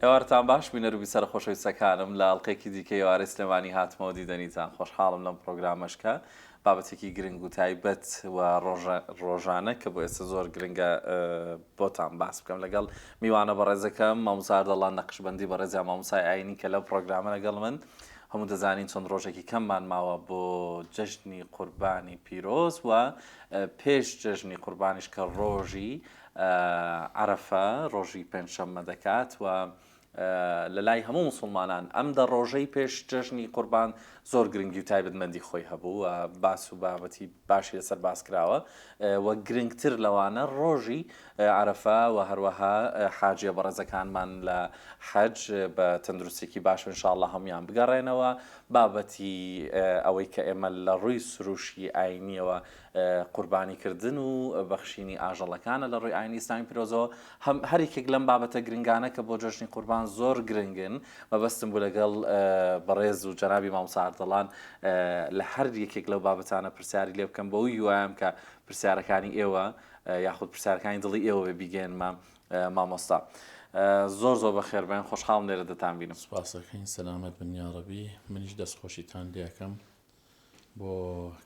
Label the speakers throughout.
Speaker 1: ئێوارتان باش بینەر و بیسەرە خۆشەویستەکانم لە ئەڵقەیەکی دیکەی ئێوارەی سلێمانی هاتمەوە دیدەنیتان خۆشحاڵم لەم پڕۆگرامەش کە بابەتێکی گرنگ و تایبەت و ڕۆژانە کە بۆ ئێستا زۆر گرنگە بۆتان باس بکەم لەگەڵ میوانە بەڕێزەکەم مامۆستا ئەردەڵان نەقشبەندی بەڕێزیان مامۆستای ئاینی کە لەو پڕۆگرامە لەگەڵ من هەموو دەزانین چەند ڕۆژێکی کەممان ماوە بۆ جەژنی قوربانی پیرۆز و پێش جەژنی قوربانیش کە ڕۆژی عەرەفە ڕۆژی پێنجشەممە دەکات و لە لای هەموو موسڵمانان ئەم دە ڕۆژەی پێش جەژنی قوربان زۆر گرنگی و تایبەتمەندی خۆی هەبوو و باس و بابەتی باشی لەسەر باس کراوە و گرنگتر لەوانە ڕۆژی عەرەفە و هەروەها حاجیە بەڕێزەکانمان لە حەج بە تەندروستێکی باش ان شاء اللە هەموویان بگەڕێنەوە بابەتی ئەوەی کە ئێمە لە ڕووی سروشی ئاینیەوە قوربانی کردن و بەخشینی ئاژەڵەکانە لە ڕووی ئاینی ئیسلامی پیرۆزەوە هەم هەر یەکێک لەم بابەتە گرنگانە کە بۆ جەژنی قوربان زۆر گرنگن مەبەستم بوو لەگەڵ بەڕێز و جەنابی مامۆستا ئەردەڵان لە هەر یەکێک لەو بابەتانە پرسیاری لێ بکەم بەو هیوایم کە پرسیارەکانی ئێوە یاخود پرسیارەکانی دڵی ئێوە بێ بیگەێنمە مامۆستا زۆر زۆر بەخێر بێن خۆشحاڵم لێرە دەتان بینم.
Speaker 2: سوپاسەکەین سەلامەت بن یاڕەبی منیش دەستخۆشیتان لێکەم بۆ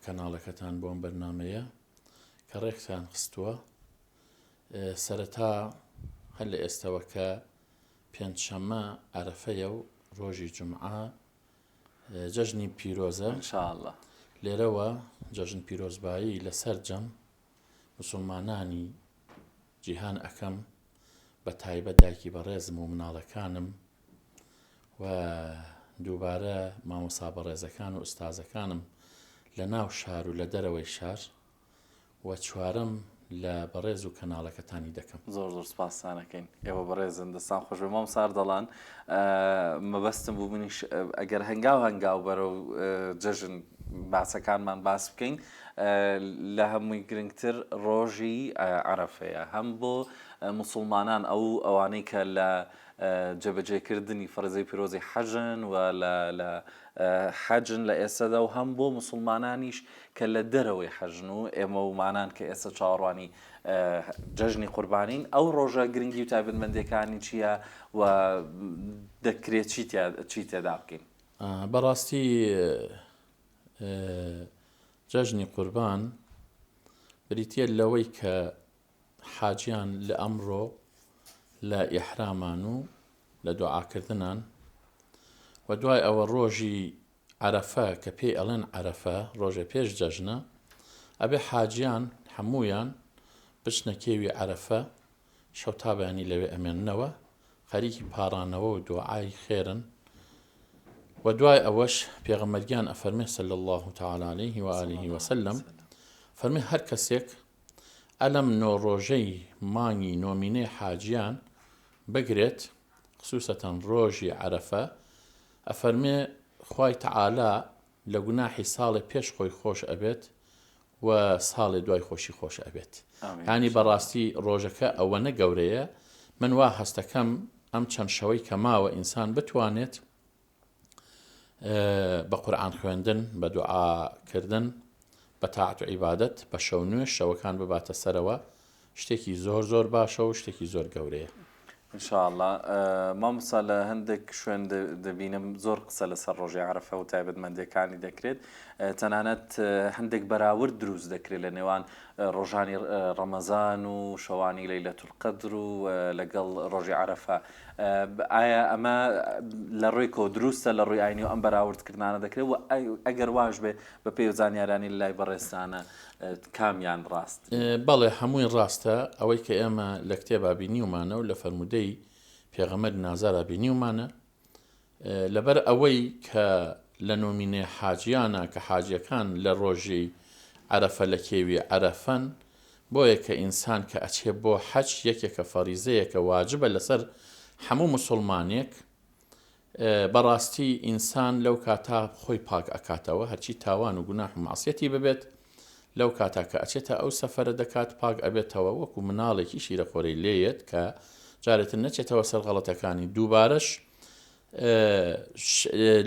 Speaker 2: کەناڵەکەتان بۆ ئەم بەرنامەیە کە ڕێکتان خستووە سەرەتا هەر لە ئێستەوە کە پێنجشەممە عەرەفەیە و ڕۆژی جومعە جەژنی پیرۆزە
Speaker 1: ان شاء اللە.
Speaker 2: لێرەوە جەژن پیرۆزبایی لە سەرجەم موسڵمانانی جیهان ئەکەم بە تایبەت دایکی بەڕێزم و مناڵەکانم و دووبارە مامۆسا بەڕێزەکان و ئوستازەکانم لە ناو شار و لە دەرەوەی شار و چوارەم لە بەڕێز و کەناڵەکەتانی دەکەم.
Speaker 1: زۆر زۆر سپاستان ئەکەین ئێوە بەڕێزن دەستان خۆش بێ مامۆستا ئەردەڵان مەبەستم بوو منیش ئەگەر هەنگاو هەنگاو بەرەو جەژن باسەکانمان باس بکەین لە هەمووی گرنگتر ڕۆژی عەرەفەیە هەم بۆ موسڵمانان ئەو ئەوانەی کە لە جێبەجێکردنی فەرزەی پیرۆزی حەجن و لە لە حەجن لە ئێستادا و هەم بۆ موسڵمانانیش کە لە دەرەوەی حەجن و ئێمە و مانان کە ئێستا چاوەڕوانی جەژنی قوربانین ئەو ڕۆژە گرنگی و تایبەتمەندیەکانی چییە و دەکرێت چی تێدا بکەین؟
Speaker 2: بەڕاستی جەژنی قوربان بریتییە لەوەی کە حاجیان لە ئەمڕۆ لە ئیحرامان و لە دوعاکردنان و دوای ئەوە ڕۆژی عەرەفە کە پێی ئەڵێن عەرەفە ڕۆژێ پێش جەژنە ئەبێ حاجیان هەموویان بچنە کێوی عەرەفە شەو تا بەیانی لەوێ ئەمێننەوە خەریکی پاڕانەوە و دوعای خێرن و دوای ئەوەش پێغەمبەر گیان ئەفەرمێ صلی اللە تعالی علیه و آله و سلم فەرمێ هەر کەسێک ئەلەم نۆ ڕۆژەی مانگی نۆمینەی حاجیان بگرێت خسوسەتەن ڕۆژی عەرەفە ئەفەرمێ خوای تەعالا لە گوناحی ساڵێ پێش خۆی خۆش ئەبێت و ساڵێ دوای خۆشی خۆش ئەبێت یانی بەڕاستی ڕۆژەکە ئەوەنە گەورەیە من وا هەستەکەم ئەم چەند شەوەی کە ماوە ئینسان بتوانێت بە قورئان خوێندن بە دوعا کردن بە تاعەت و عیبادەت بە شەو نوێژ شەوەکان بباتە سەرەوە شتێکی زۆر زۆر باشە و شتێکی زۆر گەورەیە.
Speaker 1: ان شاء اللە مامۆستا لە هەندێک شوێن دەبینم زۆر قسە لەسەر ڕۆژی عەرەفە و تایبەتمەندیەکانی دەکرێت تەنانەت هەندێک بەراورد دروست دەکرێت لە نێوان ڕۆژانی ڕەمەزان و شەوانی لەیلەت القدر و لەگەڵ ڕۆژی عەرەفە ئایا ئەمە لە ڕووی کۆ دروستە لە ڕووی ئاینی و ئەم بەراوردکردانە دەکرێت و ئەگەر واش بێ بە پێی زانیارانی لای بەڕێزتانە کامیان ڕاست؟
Speaker 2: بەڵێ هەمووی ڕاستە، ئەوەی کە ئێمە لە کتێبا بینیومانە و لە فەرموودەی پێغەمبەری نازارا بینیومانە، لەبەر ئەوەی کە لە نۆمینەی حاجیانە کە حاجیەکان لە ڕۆژی عەرەفە لە کێوی عەرەفەن، بۆیە کە ئینسان کە ئەچێ بۆ حەج یەکێکە فەریزەیەکە واجبە لەسەر هەموو موسوڵمانێک، بەڕاستی ئینسان لەو کاتە خۆی پاک ئەکاتەوە هەرچی تاوان و گوناح و مەعسیەتی ببێت لەو کاتە کە ئەچێتە ئەو سەفەرە دەکات پاک ئەبێتەوە وەکو مناڵێکی شیرەخۆرەی لێیەت کە جارێتر نەچێتەوە سەر غەڵەتەکانی دووبارەش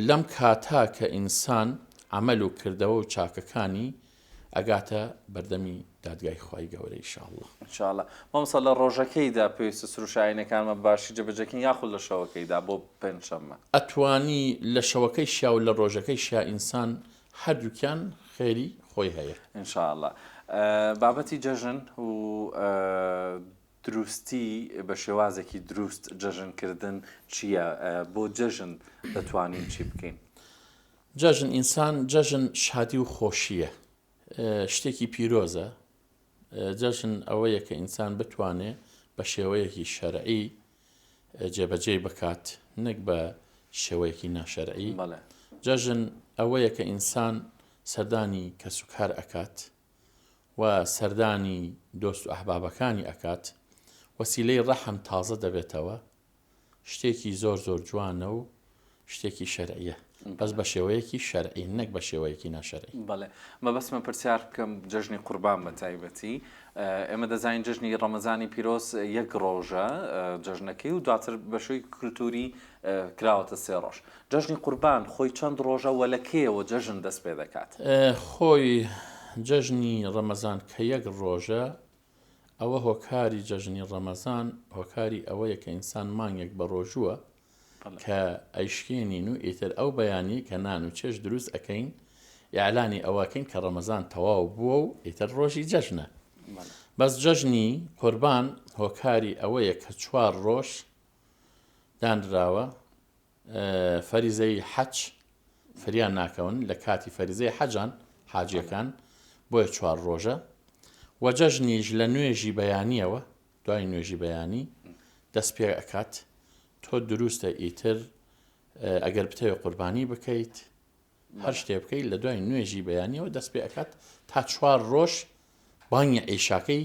Speaker 2: لەم کاتە کە ئینسان عەمەل و کردەوە و چاکەکانی. ئەگاتە بەردەمی دادگای خوای گەورە ان شاء اللە.
Speaker 1: ان شاء اللە. مامۆستا لە ڕۆژەکەیدا پێویستە سروشە ئاینەکانمان بە باشی جێبەجێکەین یاخود لە شەوەکەیدا بۆ پێنجشەممە؟
Speaker 2: ئەتوانی لە شەوەکەیشیا و لە ڕۆژەکەیشیا ئینسان هەردووکیان خێری خۆی هەیە.
Speaker 1: ان شاء اللە. بابەتی جەژن و دروستی بە شێوازێکی دروست جەژن کردن چییە؟ بۆ جەژن دەتوانین چی بکەین؟
Speaker 2: جەژن ئینسان جەژن شادی و خۆشییە شتێکی پیرۆزە جەژن ئەوەیە کە ئینسان بتوانێ بە شێوەیەکی شەرعی جێبەجێی بکات نەک بە شێوەیەکی ناشەرعی جەژن ئەوەیە کە ئینسان سەردانی کەسوکار ئەکات و سەردانی دۆست و ئەحبابەکانی ئەکات وەسیلەی ڕەحم تازە دەبێتەوە شتێکی زۆر زۆر جوانە و شتێکی شەرعیە بەس بە شێوەیەکی شەرعی نەک بە شێوەیەکی ناشەرعی.
Speaker 1: بەڵێ مەبەستمە پرسیار بکەم جەژنی قوربان بە تایبەتی ئێمە دەزانین جەژنی ڕەمەزانی پیرۆز یەک ڕۆژە جەژنەکەی و دواتر بە شێوەی کولتوری کراوەتە سێ ڕۆژ جەژنی قوربان خۆی چەند ڕۆژە وە لە کەیەوە جەژن دەست پێ دەکات؟
Speaker 2: خۆی جەژنی ڕەمەزان کە یەک ڕۆژە ئەوە هۆکاری جەژنی ڕەمەزان هۆکاری ئەوەیە کە ئینسان مانگێک بە ڕۆژووە کە ئەیشکێنین و ئیتر ئەو بەیانی کە نان و چێش دروست ئەکەین ئیعلانی ئەوەکەین کە ڕەمەزان تەواو بووە و ئیتر ڕۆژی جەژنە بەس جەژنی قوربان هۆکاری ئەوەیە کە چوار ڕۆژ دانراوە فەریزەی حەج فریا ناکەون لە کاتی فەریزەی حەجان حاجیەکان بۆیە چوار ڕۆژە وە جەژنیش لە نوێژی بەیانیەوە دوای نوێژی بەیانی دەست پێ ئەکات تۆ دروستە ئیتر ئەگەر بتەوێ قوربانی بکەیت هەر شتێ بکەیت لە دوای نوێژی بەیانیەوە دەست پێ ئەکات تا چوار ڕۆژ بانگی عیشاکەی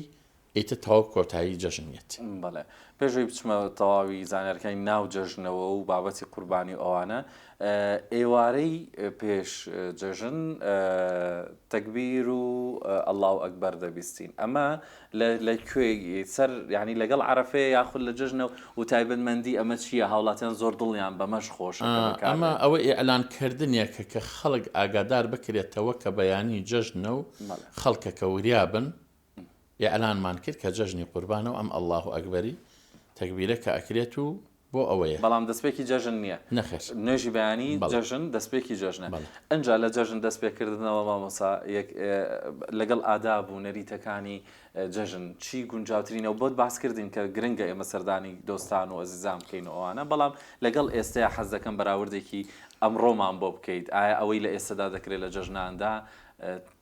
Speaker 2: ئیتر تەواو کۆتایی جەژن یەت.
Speaker 1: بەڵێ پێش ئەوەی بچمە تەواوی زانیارەکانی ناو جەژنەوە و بابەتی قوربانی و ئەوانە ئێوارەی پێش جەژن تەکبیر و ئەڵڵاو ئەکبەر دەبیستین ئەمە لە کوێ سەر یانی لەگەڵ عەرەفەیە یاخود لە جەژنە و تایبەتمەندی ئەمە چییە هاوڵاتیان زۆر دڵیان بەمەش خۆشە کە بەکار
Speaker 2: ئەمە ئەوە ئیعلان کردنێکە کە خەڵک ئاگادار بکرێتەوە کە بەیانی جەژنە و خەڵکەکە وریا بن ئیعلانمان کرد کە جەژنی قوربانە و ئەم اللە اکبری تەکبیرە کە ئەکرێت و بۆ ئەوەیە.
Speaker 1: بەڵام دەستپێکی جەژن نییە.
Speaker 2: نەخێر.
Speaker 1: نوێژی بەیانی جەژن دەستپێکی جەژنە. ئنجا لە جەژن دەستپێکردنەوە مامۆستا یەک لەگەڵ ئاداب و نەریتەکانی جەژن چی گونجاوترینە و بۆت باس کردین کە گرنگە ئێمە سەردانی دۆستان و ئەزیزان بکەین و ئەوانە بەڵام لەگەڵ ئێستەیا حەز دەکەم بەراوردێکی ئەمڕۆمان بۆ بکەیت ئایا ئەوەی لە ئێستەدا دەکرێت لە جەژناندا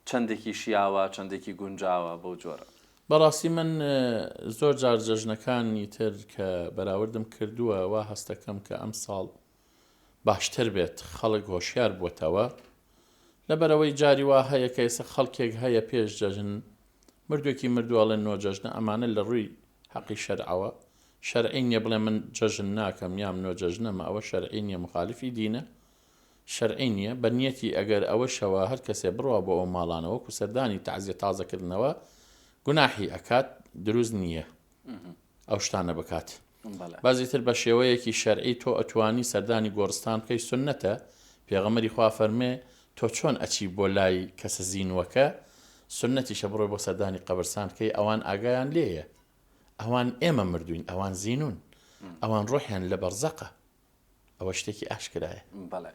Speaker 1: چەندێکی شیاوە چەندێکی گونجاوە بەو جۆرە؟
Speaker 2: بەڕاستی من زۆر جار جەژنەکانی تر کە بەراوردم کردووە وا هەستەکەم کە ئەمساڵ باشتر بێت خەڵک هۆشیار بووەتەوە لەبەرەوەی جاری وا هەیە کە ئێستا خەڵکێک هەیە پێش جەژن مردوێکی مردووە ئەڵێن نۆ جەژنە ئەمانە لە ڕووی حەقی شەرعەوە شەرعی نییە بڵێ من جەژن ناکەم یام نۆ جەژنەمە ئەوە شەرعی نییە مخالفی دینە شەرعی نیە بە نیەتی ئەگەر ئەوەشەوە هەر کەسێ بڕوا بۆ ئەو ماڵانە وەکو سەردانی تەعزیە تازە کردنەوە گوناحی ئەکات دروست نیە ئەو شتانە بکات بەس ئیتر بە شێوەیەکی شەرعی تۆ ئەتوانی سەردانی گۆڕستان بکەی سوننەتە پێغەمبەری خوا فەرمێ تۆ چۆن ئەچی بۆ لای کەسە زینوەکە سوننەتیشە بڕۆی بۆ سەردانی قەبرسان بکەی ئەوان ئاگایان لێیە ئەوان ئێمە مردوین ئەوان زینون ئەوان ڕۆحیان لە بەرزەقە ئەوە شتێکی ئاشکرایە.
Speaker 1: بەڵێ.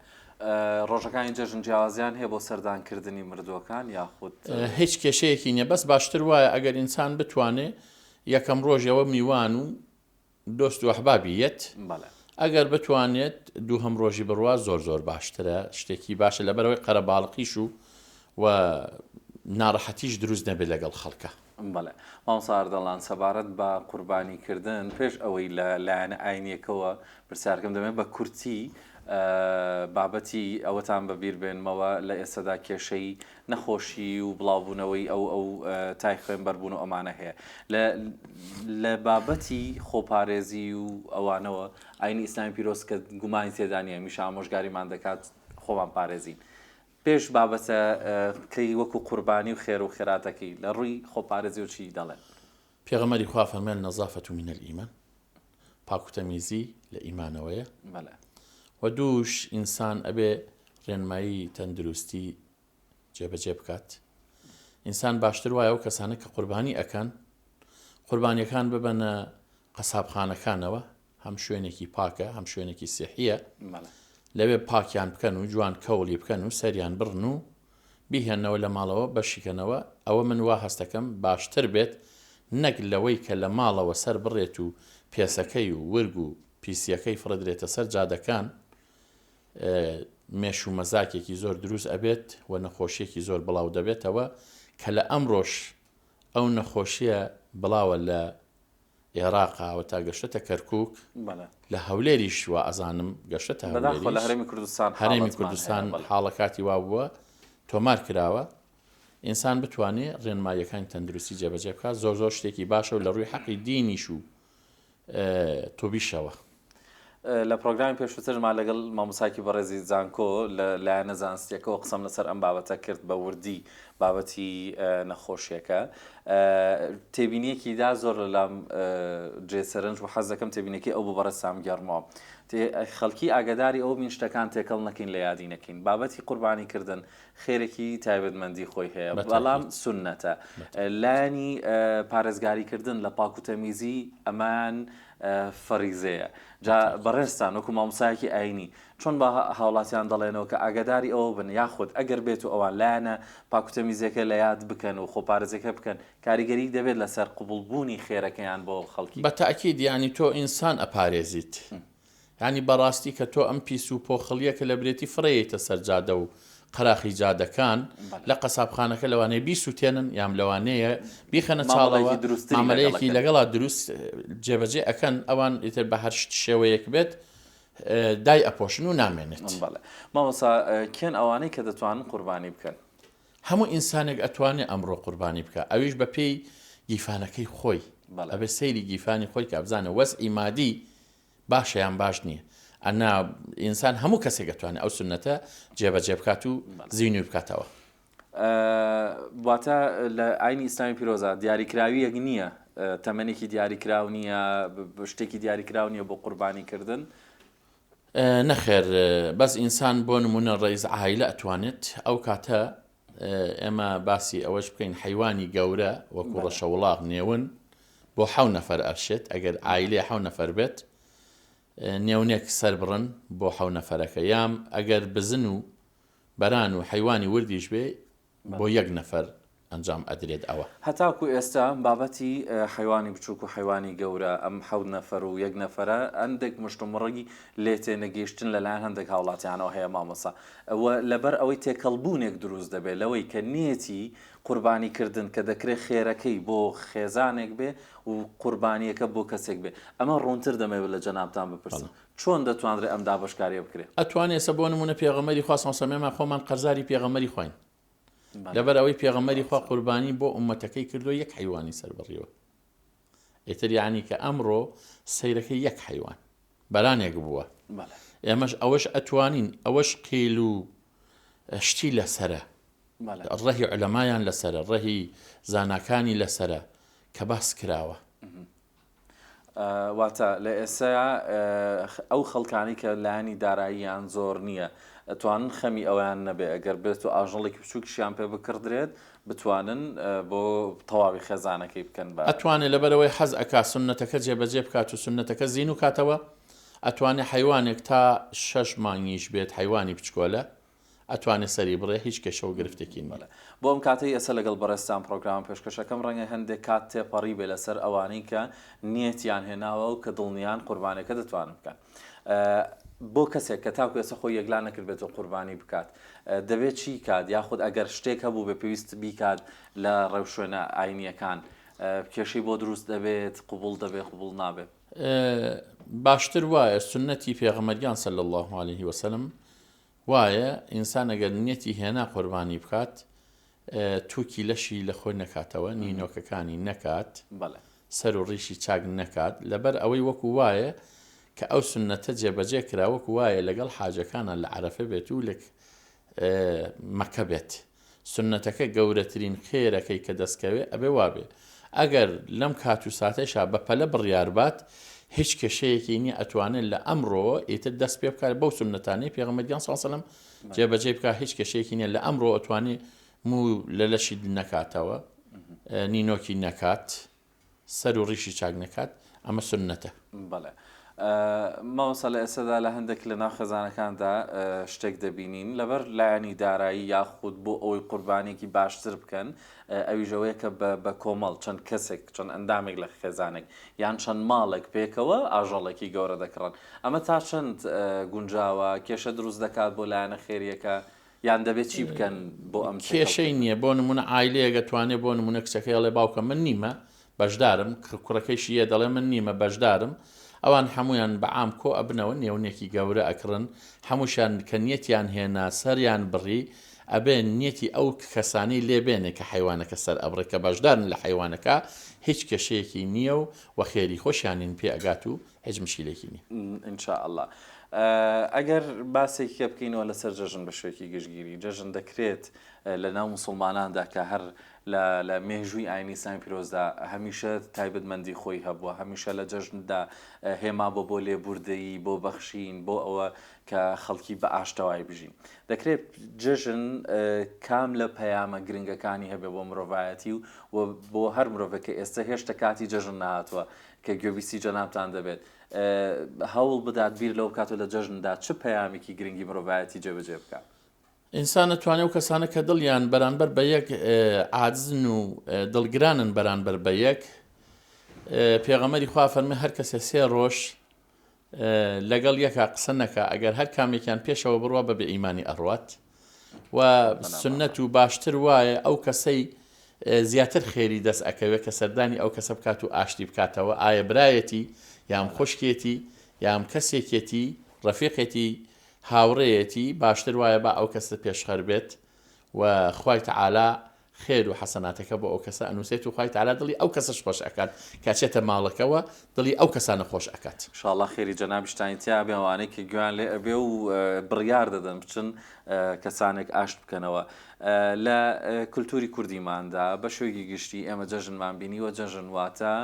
Speaker 1: ڕۆژەکانی جەژن جیاوازیان هەیە بۆ سەردان کردنی مردووەکان یاخود؟
Speaker 2: هیچ کێشەیەکی نیە بەس باشتر وایە ئەگەر ئینسان بتوانێ یەکەم ڕۆژەوە میوان و دۆست و ئەحبابی یەت ئەگەر بتوانێت دووهەم ڕۆژی بڕوا زۆر زۆر باشترە شتێکی باشە لەبەرەوەی قەرەباڵقیش و و ناڕەحەتیش دروست نەبێت لەگەڵ خەڵکە.
Speaker 1: بەڵێ مامۆستا ئەردەڵان سەبارەت بە قوربانی کردن پێش ئەوەی لە لایەنە ئاینیەکەوە پرسیارکەم دەمەوێت بە کورتی بابەتی ئەوەتان بە بیر بێنمەوە لە ئێستادا کێشەی نەخۆشی و بڵاوبوونەوەی ئەو ئەو تای خوێن بەربوون و ئەمانە هەیە لە لە بابەتی خۆپارێزی و ئەوانەوە ئاینی ئیسلامی پیرۆز کە گومانی تێدا نییە هەمیشە ئامۆژگاریمان دەکات خۆمان پارێزین پێش بابەتە کەی وەکو قوربانی و خێر و خێراتەکەی لە ڕووی خۆپارێزیەوە چی دەڵێن؟
Speaker 2: پێغەمبەری خوا فەرمووی النظافە من الایمان پاک و تەمیزی لە ئیمانەوەیە
Speaker 1: بەڵێ.
Speaker 2: وە دووش ئینسان ئەبێ ڕێنمایی تەندروستی جێبەجێ بکات. ئینسان باشتر وایە ئەو کەسانە کە قوربانی ئەکەن قوربانیەکان ببەنە قەسابخانەکانەوە هەم شوێنێکی پاکە هەم شوێنێکی سیحیە لەوێ پاکیان بکەن و جوان کەوڵی بکەن و سەریان بڕن و بیهێنەوە لە ماڵەوە بەشیکەنەوە ئەوە من وا هەستەکەم باشتر بێت نەک لەوەی کە لە ماڵەوە سەر بڕێت و پێسەکەی و ورگ و پیسیەکەی فڕدرێتە سەر جادەکان مێش و مەزاکێکی زۆر دروست ئەبێت و نەخۆشیەکی زۆر بڵاو دەبێتەوە کە لە ئەمڕۆش ئەو نەخۆشیە بڵاوە لە ئێراقا و تا گەشتە کەرکک لە هەولێریش وا ئەزانم گەشتە
Speaker 1: لە هەرێمی کوردستان
Speaker 2: هەرێمی کوردستان حاڵەکاتی وا بووە تۆمار کراوە ئینسان بتوانێ ڕێنماییەکانی تەندروستی جێبەجێ بکات زۆر زۆر شتێکی باشە و لە ڕووی حەقی دینیش و تۆبیشەوە.
Speaker 1: لە پرۆگرامی پێشووترما لەگەڵ مامۆسایەکی بەڕێزی زانکۆ لە لایەنە زانستیەکەوە قسەم لەسەر ئەم بابەتە کرد بە وردی بابەتی نەخۆشیەکە تێبینیەکی دا زۆر لەلام جێ سەرنج و حەز دەکەم تێبینەکەی ئەو بۆ بەڕێزتان بگێڕمەوە خەڵکی ئاگاداری ئەو بین شتەکان تێکەڵ نەکەین لە یادی نەکەین بابەتی قوربانی کردن خێرێکی تایبەتمەندی خۆی هەیە بەڵام سوننەتە لایەنی پارێزگاری کردن لە پاک و تەمیزی ئەمان فەریزەیە جا بەڕێزتان وەکو مامۆسایەکی ئاینی چۆن بە هاوڵاتیان دەڵێنەوە کە ئاگاداری ئەوە بن یاخود ئەگەر بێت و ئەوان لایەنە پاک و تەمیزیەکە لە یاد بکەن و خۆپارێزیەکە بکەن کاریگەری دەبێت لەسەر قبوڵ بوونی خێرەکەیان بۆ خەڵکی؟
Speaker 2: بە تەئکید یانی تۆ ئینسان ئەپارێزیت یانی بەڕاستی کە تۆ ئەم پیس و پۆخڵیە کە لە برێتی فڕێیتە سەر جادە و قەراخی جادەکان لە قەسابخانەکە لەوانەیە بیسوتێنن یان لەوانەیە بیخەنە چاڵەوە مامەلەیەکی لەگەڵا دروست جێبەجێ ئەکەن ئەوان ئیتر بە هەر شێوەیەک بێت دای ئەپۆشن و نامێنێت.
Speaker 1: بەڵێ مامۆستا کێن ئەوانەی کە دەتوانن قوربانی بکەن؟
Speaker 2: هەموو ئینسانێک ئەتوانێ ئەمڕۆ قوربانی بکا ئەویش بە پێی گیفانەکەی خۆی ئەبێ سەیری گیفانی خۆی کا بزانێ وەزعی مادی باشە یان باش نییە ئەنا ئینسان هەموو کەسێک ئەتوانێ ئەو سوننەتە جێبەجێ بکات و زینووی بکاتەوە.
Speaker 1: واتە لە ئاینی ئیسلامی پیرۆزە دیاریکراویەک نییە تەمەنێکی دیاریکراو نییە شتێکی دیاریکراو نییە بۆ قوربانی کردن
Speaker 2: نەخێر بەس ئینسان بۆ نمونە ڕئیس عایلە ئەتوانێت ئەو کاتە ئێمە باسی ئەوەش بکەین حەیوانی گەورە وەکو ڕەشە وڵاغ نێون بۆ حەو نەفەر ئەشێت ئەگەر عایلێ حەو نەفەر بێت نێونێک سەر بڕن بۆ حەو نەفەرەکە یام ئەگەر بزن و بەران و حەیوانی وردیش بێ بۆ یەک نەفەر ئەنجام ئەدرێت ئەوە.
Speaker 1: هەتاکو ئێستا بابەتی حەیوانی بچوک و حەیوانی گەورە ئەم حەوت نەفەر و یەک نەفەرە هەندێک مشتومڕی لێ تێنەگەیشتن لەلایەن هەندێک هاوڵاتیانەوە هەیە مامۆستا و لەبەر ئەوەی تێکەڵبوونێک دروست دەبێت لەوەی کە نیەتی قوربانی کردن کە دەکرێت خێرەکەی بۆ خێزانێک بێ و قوربانیەکە بۆ کەسێک بێ ئەمە ڕوونتر دەمەوێت لە جەنابتان بپرسم چۆن دەتوانرێت ئەم دابەشکاریە بکرێت؟
Speaker 2: ئەتوانێ سە بۆ نمونە پێغەمبەری خوا صلی اللە علیە و سلم ئێمە خۆمان قەرزاری پێغەمبەری خواین لەبەر ئەوەی پێغەمبەری خوا قوربانی بۆ ئومەتەکەی کردووە یەک حەیوانی سەر بڕیوە ئیتر یعنی کە ئەمڕۆ سەیرەکە یەک حەیوان بەرانێک بووە ئێمەش ئەوەش ئەتوانین ئەوەش قیل و شتی لەسرە ڕەهی علەمایان لەسرە ڕەهی زاناکانی لەسرە کە باس کراوە
Speaker 1: واتە لە ئێستایا ئەو خەڵکانەی کە لایەنی داراییان زۆر نییە ئەتوانن خەمی ئەویان نەبێ ئەگەر بێت و ئاژەڵێکی بچووکیشیان پێ بکڕدرێت بتوانن بۆ تەواوی خێزانەکەی بکەن بە.
Speaker 2: ئەتوانێ لەبەرئەوەی حەز ئەکا سوننەتەکە جێبەجێ بکات و سوننەتەکە زینوو کاتەوە ئەتوانێ حەیوانێک تا شەش مانگیش بێت حەیوانی بچکۆلە ئەتوانێ سەری بڕێ هیچ کێشە و گرفتێکی نیە.
Speaker 1: بۆ ئەم کاتەی ئێستا لەگەڵ بەڕێزتان پڕۆگرامە پێشکەشەکەم ڕەنگە هەندێک کات تێپەڕیبێ لەسەر ئەوانەی کە نیەتیان هێناوە و کە دڵنیان قوربانەکە دەتوانن بکەن بۆ کەسێک کە تاکو ئێستا خۆی یەکلا نەکردبێت و قوربانی بکات دەبێت چی کات یاخود ئەگەر شتێک هەبوو بێ پێویست بیکات لە ڕێوشوێنە ئاینیەکان کێشەی بۆ دروست دەبێت قبوڵ دەبێت قبوڵ نابێت؟
Speaker 2: باشتر وایە سوننەتی پێغەمبەریان صلی اللە علیه وسلم وایە ئینسان ئەگەر نیەتی هێنا قوربانی بکات توکی لەشی لە خۆی نەکاتەوە نینۆکەکانی نەکات سەر و ڕیشی چاک نەکات لەبەر ئەوەی وەکو وایە کە ئەو سوننەتە جێبەجێ کرا وەکو وایە لەگەڵ حاجەکانە لە عەرەفە بێت و لە مەکە بێت سوننەتەکە گەورەترین خێرەکەی کە دەستکەوێ ئەبێ وابێ ئەگەر لەم کات و ساتەیشا بە پەلە بڕیار بات هیچ کێشەیەکی نیە ئەتوانێ لە ئەمڕۆوە ئیتر دەست پێ بکات بەو سوننەتانەی پێغەمبەر گیان صلی اللە علیە و سلم جێبەجێی بکات هیچ کێشەیەکی نیە لە ئەمڕۆ ئەتوانێ. موو لە لەشی نەکاتەوە، نینۆکی نەکات، سەر و ڕیشی چاک نەکات، ئەمە سوننەتە.
Speaker 1: بەڵێ مامۆستا لە ئێستادا لە هەندێک لە ناو خێزانەکاندا شتێک دەبینین لەبەر لایەنی دارایی یاخود بۆ ئەوەی قوربانێکی باشتر بکەن ئەویش ئەوەیە کە بە کۆمەڵ چەند کەسێک چەند ئەندامێک لە خێزانێک یان چەند ماڵێک پێکەوە ئاژەڵێکی گەورە دەکڕن ئەمە تا چەند گونجاوە کێشە دروست دەکات بۆ لایەنە خێریەکە یان دەبێت چی بکەن بۆ ئەم
Speaker 2: کێشەی نییە بۆ نمونە عایلەیەک ئەتوانێ بۆ نمونە کچەکەی ئەڵێ باوکە من نیمە بەشدارم کوڕەکەیشی یە دەڵێ من نیمە بەشدارم ئەوان هەمویان بە عام کۆ ئەبنەوە نێونێکی گەورە ئەکڕن هەمووشیان کە نیەتیان هێنا سەریان بڕی ئەبێ نیەتی ئەو کەسانەی لێ بێنێ کە حەیوانەکە سەر ئەبڕێ کە بەشدارن لە حەیوانەکە هیچ کێشەیەکی نییە و وە خێری خۆشیانین پێ ئەگات و هیچ مشکیلێکی نیە.
Speaker 1: ان شاء اللە ئەگەر باسێکی کە بکەینەوە لەسەر جەژن بە شێوەیەکی گشتگیری جەژن دەکرێت لە ناو موسڵماناندا کە هەر لە لە مێژووی ئاینی ئیسلامی پیرۆزدا هەمیشە تایبەتمەندی خۆی هەبووە هەمیشە لە جەژندا هێما بۆ بۆ لێبوردەیی بۆ بەخشین بۆ ئەوە کە خەڵکی بە ئاشتەوایی بژین دەکرێت جەژن کام لە پەیامە گرنگەکانی هەبێ بۆ مرۆڤایەتی و بۆ هەر مرۆڤێک کە ئێستا هێشتا کاتی جەژن نەهاتووە کە گوێبیستی جەنابتان دەبێت هەوڵ بدات بیر لەوە بکاتەوە لە جەژندا چ پەیامێکی گرنگی مرۆڤایەتی جێبەجێ بکات.
Speaker 2: ئینسان ئەتوانێ ئەو کەسانە کە دڵیان بەرانبەر بە یەک عاجزن و دڵگرانن بەرانبەر بە یەک پێغەمبەری خوا فەرمی هەر کەسێ سێ ڕۆژ لەگەڵ یەکا قسە نەکا ئەگەر هەر کامێکیان پێشەوە بڕوا بە بێ ئیمانی ئەڕوات و سنت و باشتر وایە ئەو کەسەی زیاتر خێری دەست ئەکەوێت کە سەردانی ئەو کەسە بکات و ئاشتی بکاتەوە ئایا برایەتی یام خوشکێتی یام کەسێکێتی ڕەفیقێتی هاوڕێیەتی باشتر وایە با ئەو کەسە پێشخەر بێت و خوای تەعالا خێر و حەسەناتەکە بۆ ئەو کەسە ئەنووسێت و خوای تەعالا دڵی ئەو کەسەش خۆش ئەکات کە ئەچێتە ماڵەکەوە دڵی ئەو کەسانە خۆش ئەکات.
Speaker 1: ئیشاڵڵا خێری جەنابیشتانی تیا بێ ئەوانەی کە گوێیان لێ ئەبێ و بڕیار دەدەن بچن کەسانێک ئاشت بکەنەوە. لە کولتوری کوردیماندا بە شێوەیەکی گشتی ئێمە جەژنمان بینیوە جەژن واتە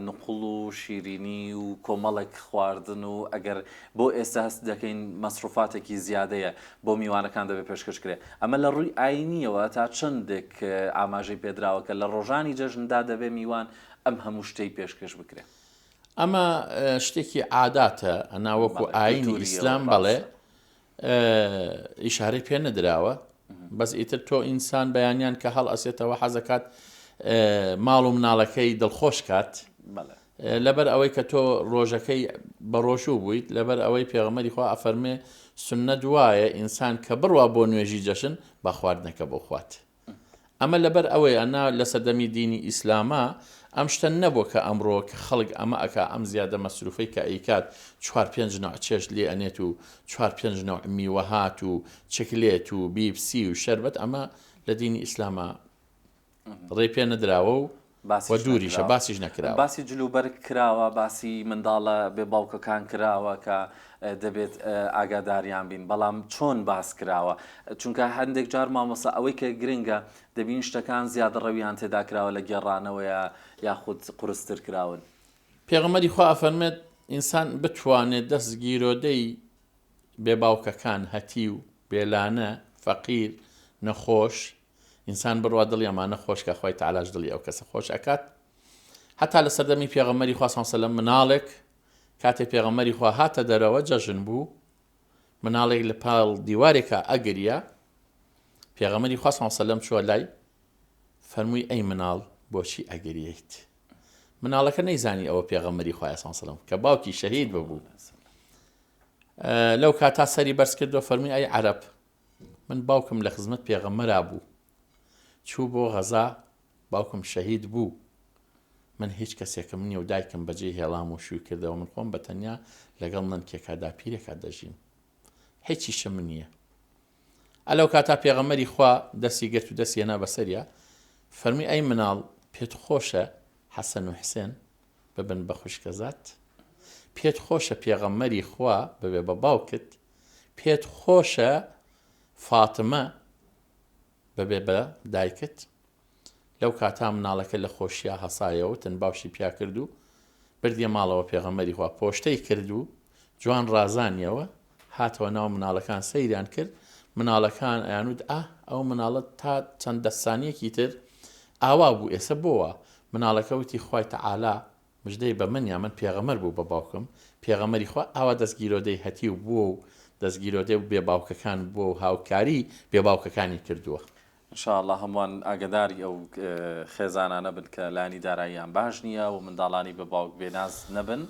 Speaker 1: نوقڵ و شیرینی و کۆمەڵێک خواردن و ئەگەر بۆ ئێستا هەست دەکەین مەسروفاتێکی زیادەیە بۆ میوانەکان دەبێت پێشکەش کرێ ئەمە لە ڕووی ئاینیەوە تا چەندێک ئاماژەی پێدراوە کە لە ڕۆژانی جەژندا دەبێ میوان ئەم هەموو شتەی پێشکەش بکرێ؟
Speaker 2: ئەمە شتێکی عاداتە ئەنا وەکو ئاینی ئیسلام بەڵێ ئیشارەی پێ نەدراوە بەس ئیتر تۆ ئینسان بەیانیان کە هەڵ ئەسێتەوە حەزەکات ماڵ و مناڵەکەی دڵخۆش کات لەبەر ئەوەی کە تۆ ڕۆژەکەی بە ڕۆژوو بوویت لەبەر ئەوەی پێغەمبەری خوا ئەفەرمێ سنت وایە ئینسان کە بڕوا بۆ نوێژی جەژن با خواردنەکە بۆ خوات ئەمە لەبەر ئەوەیە نا لە سەردەمی دینی ئیسلاما ئەم شتە نەبووە کە ئەمڕۆ کە خەڵک ئەمە ئەکا ئەم زیادە مەسروفەی کە ئەیکات چوار پێنج نەوع چێشت لێ ئەنێت و چوار پێنج نەوع میوەهات و چکلێت و بیپسی و شەربەت ئەمە لە دینی ئیسلاما ڕێی پێ نەدراوە و و دووریشە باسیش نەکراوە.
Speaker 1: باسی جلوبەرگ کراوە، باسی منداڵە بێ باوکەکان کراوە کە دەبێت ئاگاداریان بین، بەڵام چۆن باس کراوە؟ چونکە هەندێک جار مامۆستا ئەوەی کە گرنگە دەبین شتەکان زیادەڕەویان تێدا کراوە لە گێڕانەوەیە یاخود قورستر کراون.
Speaker 2: پێغەمبەری خوا ئەفەرموێت، ئینسان بتوانێت دەست گیرۆدەی بێ باوکەکان، هەتیو، بێلانە، فەقیر، نەخۆش، ئینسان بڕوا دڵی ئەمانە خۆش کا خوای تەعالاش دڵی ئەو کەسە خۆش ئەکات هەتا لە سەردەمی پێغەمبەری خوا صلی سەلەم مناڵێک کاتێ پێغەمبەری خوا هاتە دەرەوە جەژن بوو مناڵێک لە پاڵ دیوارێکا ئەگریا پێغەمبەری خوا صلی سەلەم چووە لای فەرمووی ئەی مناڵ بۆچی ئەگرییت مناڵەکە نەیزانی ئەوە پێغەمبەری خوایە صلی سەلەم کە باوکی شەهید ببوو لەو کاتا سەری بەرز کردەوە فەرمی ئەی عەرەب من باوکم لە خزمەت پێغەمبەرا بوو چوو بۆ غەزا باوکم شەهید بوو من هیچ کەسێکم نییە و دایکم بەجێی هێڵام و شووی کردەوە من خۆم بە تەنیا لەگەڵ نەنکێکا داپیرێکا دەژیم هیچیشم نییە ئەلەو کاتا پێغەمبەری خوا دەستی گرت و دەستی هێنا بەسەریا فەرمی ئەی مناڵ پێت خۆشە حەسەن و حسێن ببن بە خوشکەزات پێت خۆشە پێغەمبەری خوا ببێ بە باوکت پێت خۆشە فاتمە ببێ بە دایکت؟ لەو کاتا مناڵەکە لە خۆشیا هەسایەوە تن باوشی پیا کرد و بردیە ماڵەوە پێغەمبەری خوا پۆشتەی کرد و جوان ڕازانیەوە هاتەوە ناو مناڵەکان سەیریان کرد. مناڵەکان ئەیانوت ئا ئەو مناڵە تا چەند دە سانیەکی تر ئاوا بوو ئێسە بۆوا مناڵەکە وتی خوای تەعالا مژدەی بە من یا من پێغەمەر بوو بە باوکم پێغەمەری خوا ئاوا دەست گیرۆدەی هەتیو بووە و دەست گیرۆدەی بێ باوکەکان بووە و هاوکاری بێ باوکەکانی کردووە.
Speaker 1: ان شاء اللە هەمووان ئاگەداری ئەو خێزانانە بن کە لایەنی داراییان باش نییە و منداڵانی بە باوک بێناز نەبن.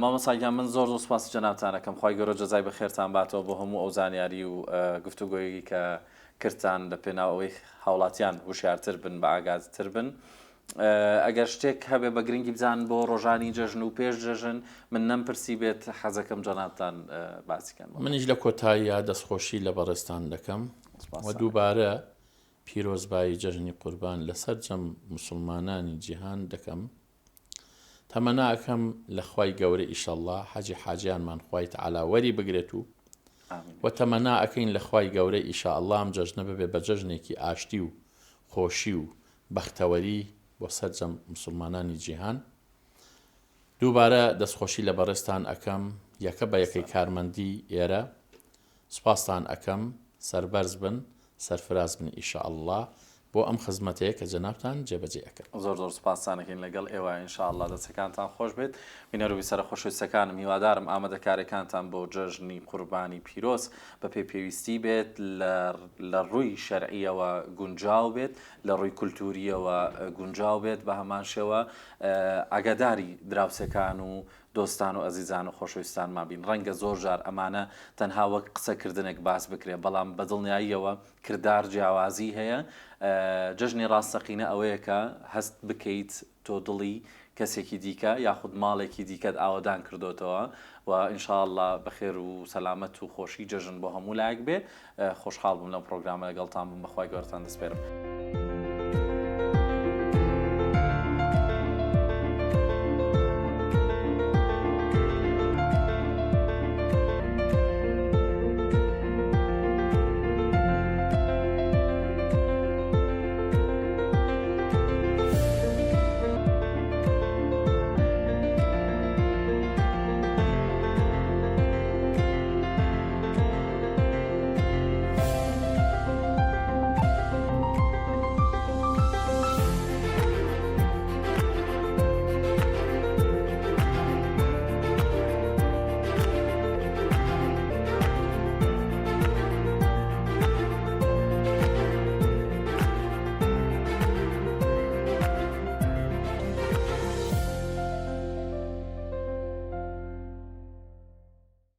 Speaker 1: مامۆستا گیان من زۆر زۆر سوپاسی جەنابتان ئەکەم خوای گەورە جەزای بەخێرتان باتەوە بۆ هەموو ئەو زانیاری و گفتوگۆیەکی کە کردتان لە پێناو ئەوەی هاوڵاتیان هوشیارتر بن بە ئاگاتر بن. ئەگەر شتێک هەبێ بە گرنگی بزان بۆ ڕۆژانی جەژن و پێش جەژن من نەمپرسی بێت حەزەکەم جەنابتان باسی کەن.
Speaker 2: منیش لە کۆتاییا دەستخۆشی لە بەڕێزتان دەکەم و دووبارە پیرۆزبایی جەژنی قوربان لە سەرجەم موسڵمانانی جیهان دەکەم. تەمەنا ئەکەم لە خوای گەورە ئیشەڵڵا حەجی حاجیانمان خوای تەعالا وەری بگرێت و وە تەمەنا ئەکەین لە خوای گەورە ئیشائەڵڵا ئەم جەژنە ببێ بە جەژنێکی ئاشتی و خۆشی و بەختەوەری بۆ سەرجەم موسڵمانانی جیهان. دووبارە دەستخۆشی لە بەڕێزتان ئەکەم یەکە بە یەکەی کارمەندی ئێرە سوپاستان ئەکەم سەربەرز بن سەرفراز بن ئیشاءاللە بۆ ئەم خزمەتەیە کە جەنابتان جێبەجێ ئەکەن.
Speaker 1: زۆر زۆر سوپاستان ئەکەین لەگەڵ ئێوە ان شاء اللە دەستەکانتان خۆش بێت بینەرو بیسەرە خۆشەویستەکانم هیوادارم ئامادەکاریەکانتان بۆ جەژنی قوربانی پیرۆز بەپێی پێویستی بێت لە لە ڕووی شەرعیەوە گونجاو بێت لە ڕووی کولتوریەوە گونجاو بێت بە هەمان شێوە ئاگاداری دراوسێکان و دۆستان و ئەزیزان و خۆشەویستانمان بین ڕەنگە زۆر جار ئەمانە تەنها وەک قسەکردنێک باس بکرێ بەڵام بە دڵنیاییەوە کردار جیاوازی هەیە جەژنی ڕاستەقینە ئەوەیە کە هەست بکەیت تۆ دڵی کەسێکی دیکە یاخود ماڵێکی دیکەت ئاوەدان کردۆتەوە و ان شاء اللە بەخێر و سەلامەت و خۆشی جەژن بۆ هەموو لایەک بێ خۆشحاڵ بووم لەم پڕۆگرامە لەگەڵتان بووم بەخوای گەورەتان دەسپێرم.